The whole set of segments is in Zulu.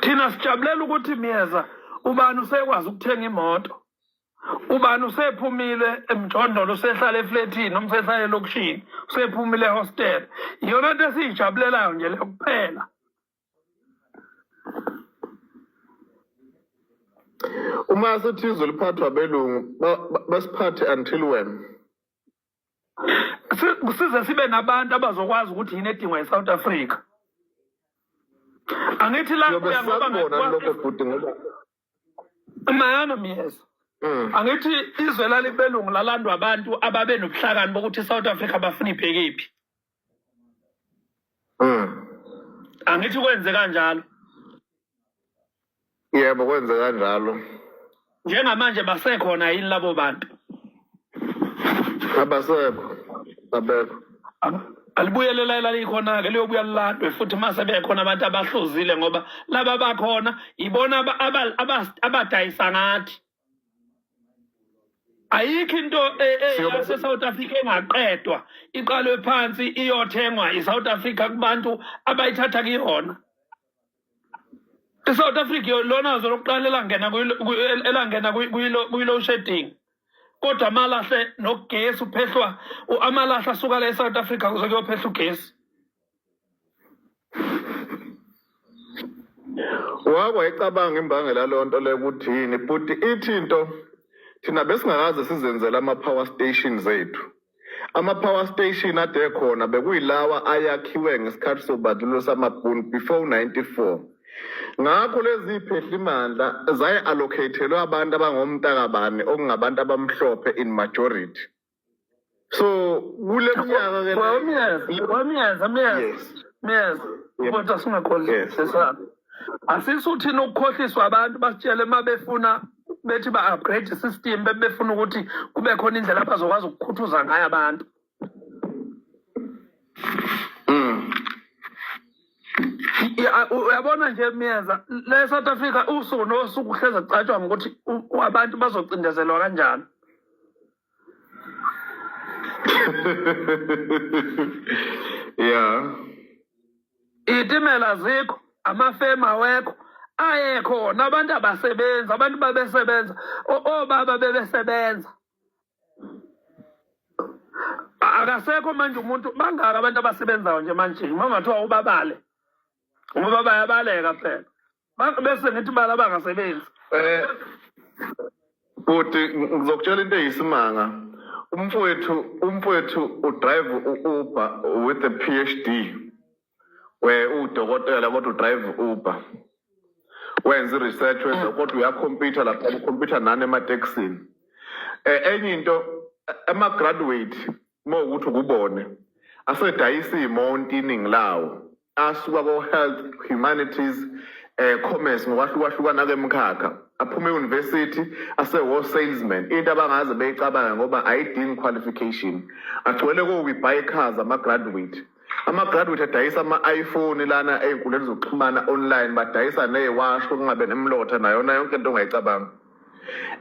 Thina sijabulela ukuthi Myeza ubani usekwazi ukuthenga imoto, ubani usephumile emjondolo, usehlala eflethini noma usehlala elokishini, usephumile ehostela. Iyona nto esiyijabulelayo nje leyo kuphela. Uma sithi izwe liphathwa abelungu, basiphathe until when? Size sibe nabantu abazokwazi ukuthi yini edingwa yiSouth Africa. Angithi la Siyobe uya ngoba sisakubona lokho bhuti ngoba mana Myeza. Angithi izwe lalibelungu lalandwa abantu ababe nobuhlakani bokuthi iSouth Africa bafuna ibhekephi. Angithi kwenze kanjalo. Yebo, kwenze kanjalo. Njengamanje basekhona yini labo bantu? Abasekho, abekho. Alibuyele la elalikhona-ke, liyobuya lilandwe futhi uma sebekhona abantu abahluzile, ngoba laba bakhona yibona abadayisa ngathi. Ayikho into yase-South Africa engaqedwa iqalwe phansi iyothengwa i-South Africa kubantu abayithatha kuyona. I-South Africa lona zwe lokuqala elangena elangena kwi-load shedding, kodwa amalahle nogesi uphehlwa amalahle asuka la e-South Africa kuze kuyophehla ugesi. Wake wayicabanga imbangela leyo nto leyo ukuthi yini bhuti? Ithi into thina besingakaze sizenzele ama-power stations ethu. Ama-power station ade ekhona bekuyilawa ayakhiwe ngesikhathi sobandlululo samabhunu before 94. Ngakho lezi phehlimandla zaye-allocatelwe abantu abangomntakabani, okungabantu abamhlophe in majority. So kule minyaka ke Myeza, Myeza, Myeza. Yes. Myeza. Yebo. Kodwa singakhohlisana. Asisuthini ukukhohliswa abantu basitshele uma befuna bethi ba-upgrade system, befuna ukuthi kube khona indlela abazokwazi ukukhuthuza ngayo abantu. Uyabona nje Myeza, le South Africa usuku nosuku uhleze kucatshwa ngokuthi abantu bazocindezelwa kanjani. Itimela azikho, amafemu awekho, ayekhona abantu abasebenzi, abantu babesebenza, obaba bebesebenza. Akasekho manje umuntu, bangaka abantu abasebenzayo nje manje, uma kungathiwa ubabale, ngoba bayabaleka phela. Bese ngithi bala abangasebenzi. Bhuti, ngizokutshela into eyisimanga. Umfowethu udrive u-Uber with a PhD. We uwudokotela kodwa udrive Uber. Wenza i-research, wenza kodwa uyakhompyutha lapha, ukhompyutha nani ematekisini. Enye into, ama-graduate uma ukuthi ukubone asedayisa iy'monto iningi lawo asuka ko-health, humanities, commerce ngokwahlukahlukana kwemikhakha, aphuma e-university ase-wo salesman, into abangaze beyicabanga ngoba ayidingi qualification. Agcwele ko-We Buy Cars ama-graduate. Ama-graduate adayisa ama-iPhone lana ey'nkundleni zokuxhumana online, badayisa ney'washo kungabe nemlotha nayona yonke into ongayicabanga.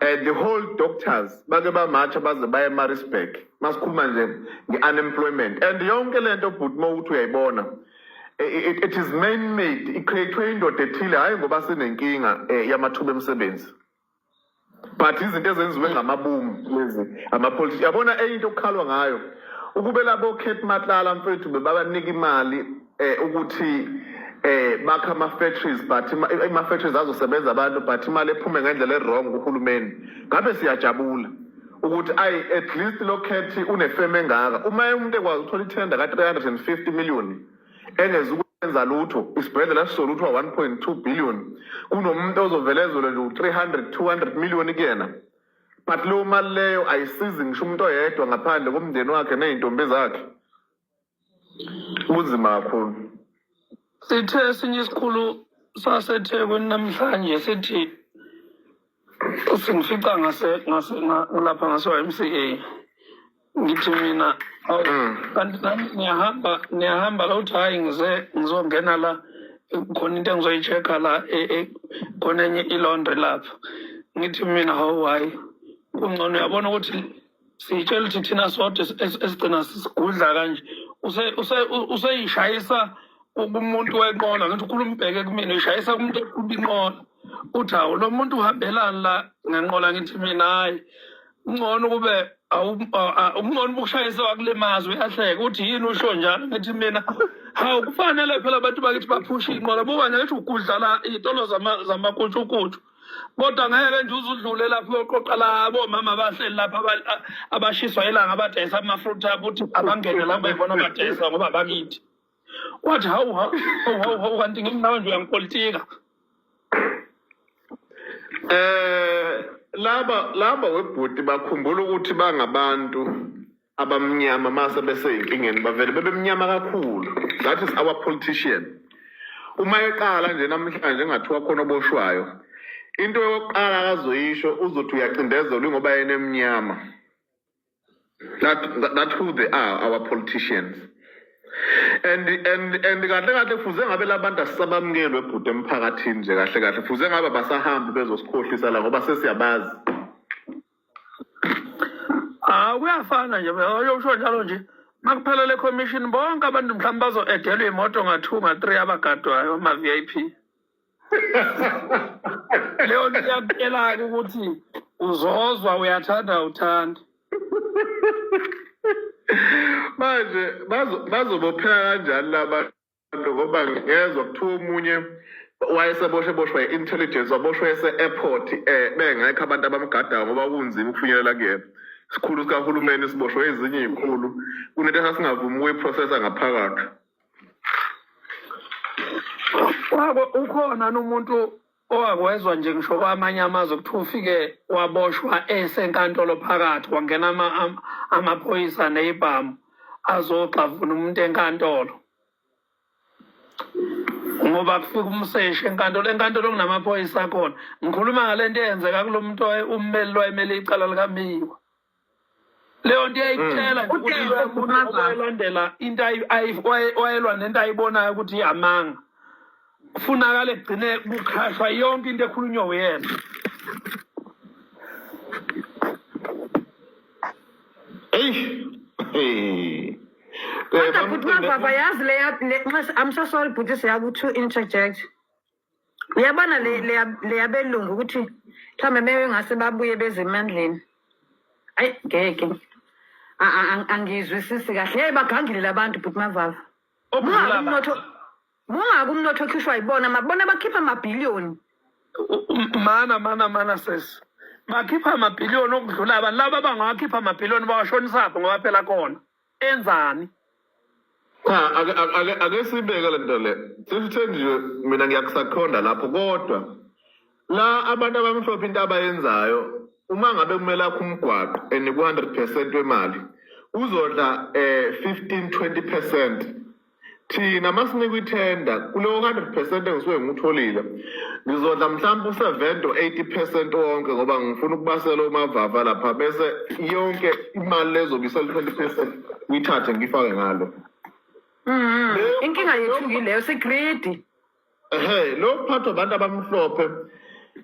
The whole doctors bake bamatsha baze baye eMaritzburg. Masikhuluma nje nge-unemployment and yonke lento bhuti, uma ukuthi uyayibona, it is man made, i-create-we indoda ethile, hhayi ngoba sinenkinga yamathuba emisebenzi, but izinto ezenziwe ngamabomu lezi amapolitiki. Yabona, enye into okukhalwa ngayo, ukube labo Cat Matlala mfethu bebabanika imali ukuthi bakha ama-factories, but ama-factories azosebenza abantu, but imali ephume ngendlela e-wrong kuhulumeni, ngabe siyajabula ukuthi ayi, at least lo Cat unefemu engaka. Uma umuntu ekwazi ukuthola ithenda ka-350 million engezukwenza lutho, isibhedlela sizolutho 1.2 billion, kunomuntu ozovelezelwe nje u-300 200 million kuyena, but leyo mali leyo ayisizi ngisho umuntu oyedwa ngaphandle komndeni wakhe ney'ntombi zakhe. Kunzima kakhulu. Sithe esinye isikhulu saseThekwini namhlanje sithi singifica ngase lapha ngase-YMCA, ngithi mina, "Hawu, kanti nani niyahamba, niyahamba la?" Uthi, "Hhayi, ngize ngizongena la, khona into engizoyi-check-a la, khona enye ilaundry lapha." Ngithi mina, "Hawu, hhayi, kungcono." Uyabona ukuthi siyitshela ukuthi thina sodwa esigcina sigudla kanje, useyishayisa. Kumuntu wenqola, ngithi ukhuluma ubheke kumina, uyishayisa kumuntu oqhuba inqola, uthi hawu, lo muntu uhambelani la ngenqola? Ngithi mina hhayi, kungcono kube kungcono ukushayisa wakulimaza. Uyahleka, uthi yini usho njalo? Ngithi mina hawu, kufanele phela abantu bakithi baphushe iy'nqola. Buka nje, ngithi ugudla la iy'tolo zamakutshukutshu, kodwa ngeke nje uze udlule lapho uyoqoqa labo mama abahleli lapha abashiswa ilanga, abadayisa ama-fruit abo, uthi abangene la beyibona abadayisa ngoba bakithi. Wathi hawu hawu hawu hawu, kanti ngimnawe nje uyangipolitika. Laba webhuti bakhumbula ukuthi bangabantu abamnyama, mase beseyinkingeni bavele bebemnyama kakhulu. That is our politician. Uma eqala nje namhlanje engathiwa khona oboshwayo, into yokuqala akazoyisho uzothi uyacindezelwa ngoba yena emnyama. That who they are, our politicians. And kahle kahle fuze ngabe labantu asisabamukelwe ebhuti emphakathini nje. Kahle kahle fuze ngabe basahambi bezosikhohlisa la ngoba sesiyabazi. Ah, kuyafana nje, uyosho njalo nje makuphela le commission, bonke abantu mhlawumbe bazo-edelwa imoto nga-two, nga-three, abagadwayo ama-VIP. Leyo nto iyakutshela-ke ukuthi uzozwa uyathanda uthanda. Manje bazobopheka kanjani labantu? Ngoba ngezwa kuthiwa omunye wayeseboshwe, boshwa i-intelligence, waboshwa ese-airport, bengekho abantu abamgadayo ngoba kunzima ukufinyelela kuyena. Isikhulu sikahulumeni siboshwe ezinye iy'khulu, kunento esasingavumi ukuyiprocessa ngaphakathi. Wako ukhona nomuntu owakwezwa nje, ngisho kwamanye amazwe, kuthiwa ufike waboshwa esenkantolo phakathi, wangena amaphoyisa ney'bhamu azogxavuna umuntu enkantolo, ngoba kufika umseshi enkantolo, enkantolo kunamaphoyisa akhona. Ngikhuluma ngale nto eyenzeka kulo muntu ummeli lwayemele icala likaMeyiwa. Leyo nto iyayitshela nje ukuthi Uthe loya muntu owayelandela into wayelwa nento ayibonayo ukuthi iyamanga, kufunakala egcine kukhashwa yonke into ekhulunywa uyena. Eyi, hey. Kodwa bhuti Mavava, yazi leya I'm so sorry bhuti, siyaku to interject. Uyabona le leyabelungu ukuthi mhlawumbe bengase babuye beze emandleni. Ayi ngeke. Angizwisisi kahle. Hey, bagangile labantu bhuti Mavava. Okudlula Mungaka umnotho, mungaka umnotho okhishwa yibona, mabona bakhipha amabhiliyoni. Mana mana mana sesi, bakhipha amabhiliyoni okudlula abantu laba abangawakhipha amabhiliyoni, bawashonisaphi? Ngoba phela kona enzani? Cha, ake sibeke le nto le. Sesithe nje mina ngiyakusakhonda lapho, kodwa la abantu abamhlophe into abayenzayo, uma ngabe kumele akhe umgwaqo enikwa 100% wemali, uzodla 15 20%. Thina masinikwa ithenda, kuleyo 100% engisuke ngiwutholile ngizodla mhlawumbe u-70 or 80% wonke, ngoba ngifuna ukubasela umavava lapha, bese yonke imali lezobe isele 20% ngiyithathe ngiyifake ngalo. Inkinga yethu yileyo, si-greedy. Ehe, lo kuphathwa abantu abamhlophe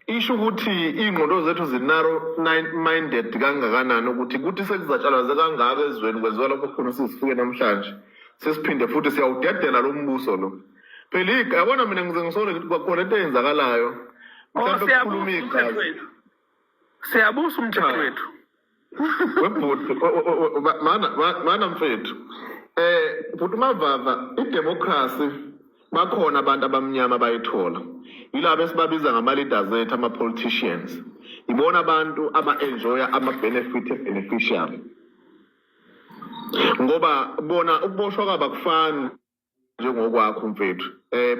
isho ukuthi iy'ngqondo zethu zi-narrow minded kangakanani, ukuthi kuthi sekuzatshalwaze kangaka ezweni, kwenziwa lokho khona sizifike namhlanje, sesiphinde futhi siyawudedela lo mbuso lo. Phela yabona mina ngize ngisole ngithi kwakhona into eyenzakalayo Oh, mhlawumbe siyabusa kukhuluma umthetho igazi wethu, siyabusa umthetho Cha. wethu. Webhuti, mana mfethu, bhuti Mavava, idemocracy bakhona abantu abamnyama bayithola, yilabo esibabiza ngama-leaders ethu, ama-politicians, ibona abantu aba-enjoya ama-benefit e-beneficiary, ngoba bona ukuboshwa kwabo akufani njengokwakho mfethu.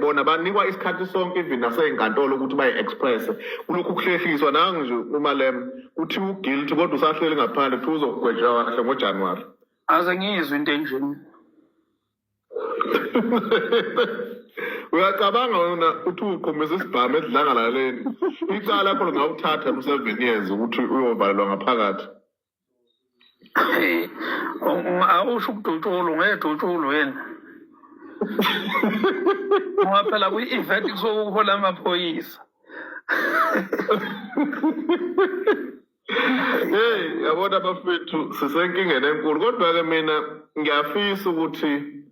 Bona banikwa isikhathi sonke, even nasey'nkantolo, ukuthi bayi-express. Kulokhu kuhlehliswa nangu nje uMalema, kuthiwa u-guilty kodwa usahleli ngaphandle, kuthiwa uzogwetshwa kahle ngoJanuwari. Aze ngiyizwe into enjeni. Uyacabanga wena uthi uqhumisa isibhamu esidlangalaleni, icala lakho lingawuthatha ku-7 years ukuthi uyovalelwa ngaphakathi. Awusho ukudutshulwa, ungedutshulwe yini? Ngoba phela kwi-event kusuke kuhola amaphoyisa. Hey, yabona bafethu, sisenkingeni enkulu, kodwa-ke mina ngiyafisa ukuthi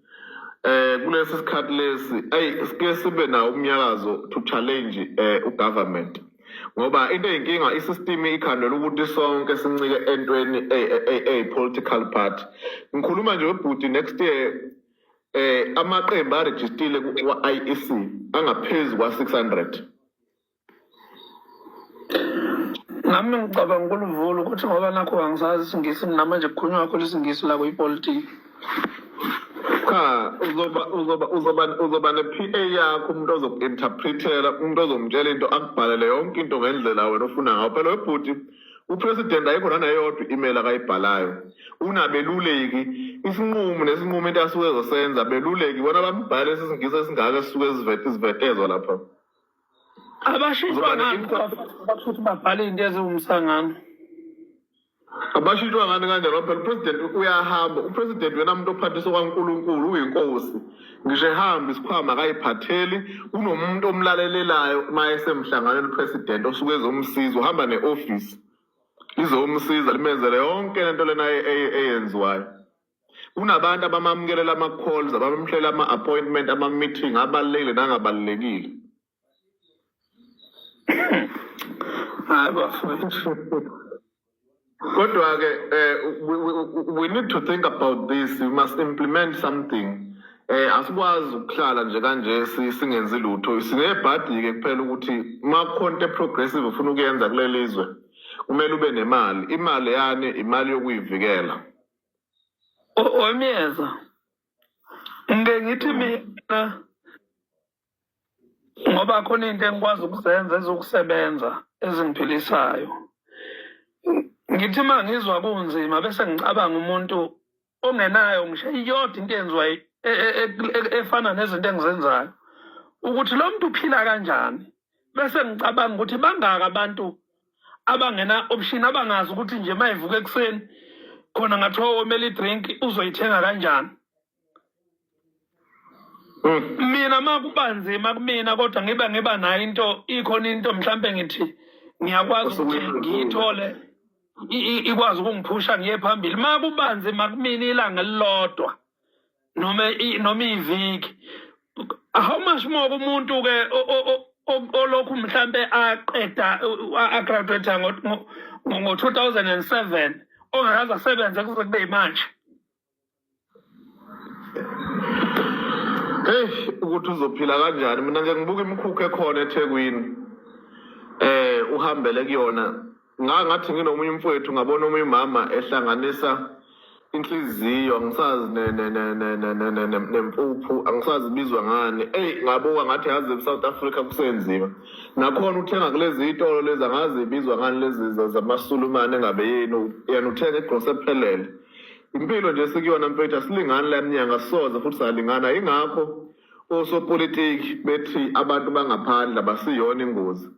Kulesi sikhathi lesi, ey, sike sibe nawo umnyakazo to challenge ugovernment, ngoba into eyinkinga, isystem ikhandela ukuthi sonke sincike entweni eyi political party. Ngikhuluma nje webhuti, next year amaqembu arejistile ku-IEC angaphezu kwa-600. Nami ngicabanga ukuluvula ukuthi ngoba nakho angisazi isiNgisi, namanje kukhulunywa kakhulu isiNgisi la kuyipolitiki. Cha, uzoba ne-PA yakho, umuntu ozoku-interpretela, umuntu ozomtshela into, akubhalele yonke into ngendlela wena ofuna ngayo. Phela webhuti, upresident ayikho naneyodwa i-email akayibhalayo. Unabeluleki, isinqumo nesinqumo, into asuke ezosenza, beluleki bona bambhale isingisi esingaka esisuke sivetezwa lapha. Abashintshwa ngani bakuthi babhale into eziwumsangano? Abashintshwa ngani kanjani? Ngoba phela upresident uyahamba, upresident wena muntu ophathiswa kwaNkulunkulu, uyinkosi. Ngisho ehamba, isikhwama akayiphatheli, kunomuntu omlalelelayo uma esemhlanganweni upresident, osuke ezomsiza. Uhamba ne-office lizomsiza, limenzele yonke lento lena eyenziwayo. Kunabantu abamamukelela ama-calls, abamhlela ama-appointment, ama-meeting abalulekile nangabalulekile. Hayi bafowethu. Kodwa-ke we need to think about this. We must implement something. Asikwazi ukuhlala nje kanje singenzi lutho. Sinebhadi-ke kuphela ukuthi uma kukhona into e-progressive ufuna ukuyenza kuleli zwe, kumele ube nemali. Imali yani? Imali yokuyivikela. Wemyeza, ngike ngithi mina, ngoba khona into engikwazi ukuzenza ezokusebenza ezingiphilisayo, ngithi uma ngizwa kunzima bese ngicabanga umuntu ongenayo ngisho iyodwa into eyenziwa efana nezinto engizenzayo, ukuthi lo muntu uphila kanjani, bese ngicabanga ukuthi bangaka abantu abangena option, abangazi ukuthi nje uma evuka ekuseni khona ngathiwa womela idrink uzoyithenga kanjani. Mina uma kuba nzima kumina, kodwa ngiba nayo into, ikhona into mhlampe ngithi ngiyakwazi ukuthi ngiyithole, ikwazi ukungiphusha ngiye phambili. Uma kuba nzima kumina ilanga elilodwa noma iviki, how much more kumuntu ke olokhu mhlampe aqeda agraduate ngo-2007, ongakaze asebenze kuze kube yimanje? Hey, ukuthi uzophila kanjani? Mina nje ngibuka imikhukhu ekhona eThekwini, uhambele kuyona, ngathi nginomunye umfowethu, ngabona omunye umama ehlanganisa inhliziyo, angisazi nempuphu, angisazi ibizwa ngani. Eyi, ngabuka ngathi yazi e-South Africa kusenzima. Nakhona uthenga kulezi zitolo lezi, angazi ibizwa ngani, lezi zamasulumane, engabe yini, yena uthenga igrosa ephelele. Impilo nje sikuyona mfethu, asilingani la emnyango, asisoze futhi salingana. Ingakho osopolitiki bethi abantu bangaphandle abasiyona ingozi,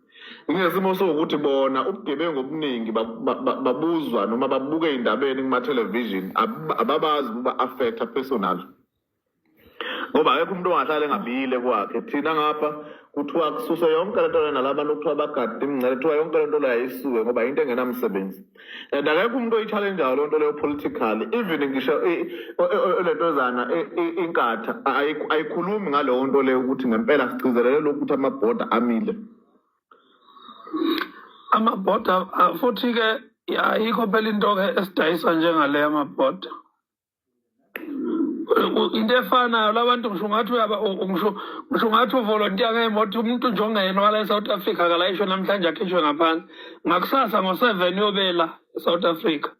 ingesimo sokuthi bona ubugebengu obuningi babuzwa noma babuke ey'ndabeni kuma-television, ababazi ukuba-affecta personal, ngoba akekho umuntu ongahlala engabiyile kwakhe. Thina ngapha kuthiwa kususe yonke lento lena, nalabantu kuthiwa bagade imingcele, kuthiwa yonke lento leyo ayisuke ngoba into engenamsebenzi, and akekho umuntu oyi-challengeayo loo nto leyo politically. Even ngisho lentozana inkatha ayikhulumi ngaleyo nto leyo, ukuthi ngempela sigcizelele lokhu ukuthi amabhoda amile. Amabhoda, futhi-ke ayikho phela into-ke esidayisa njengale amabhoda, into efanayo labantu. Ngisho ungathi uyaba ngisho ungathi uvolontiya ngemoto, umuntu nje ongeyena wala e-South Africa akalayishwe namhlanje, akhishwe ngaphandle, ngakusasa ngo-7 uyobela e-South Africa.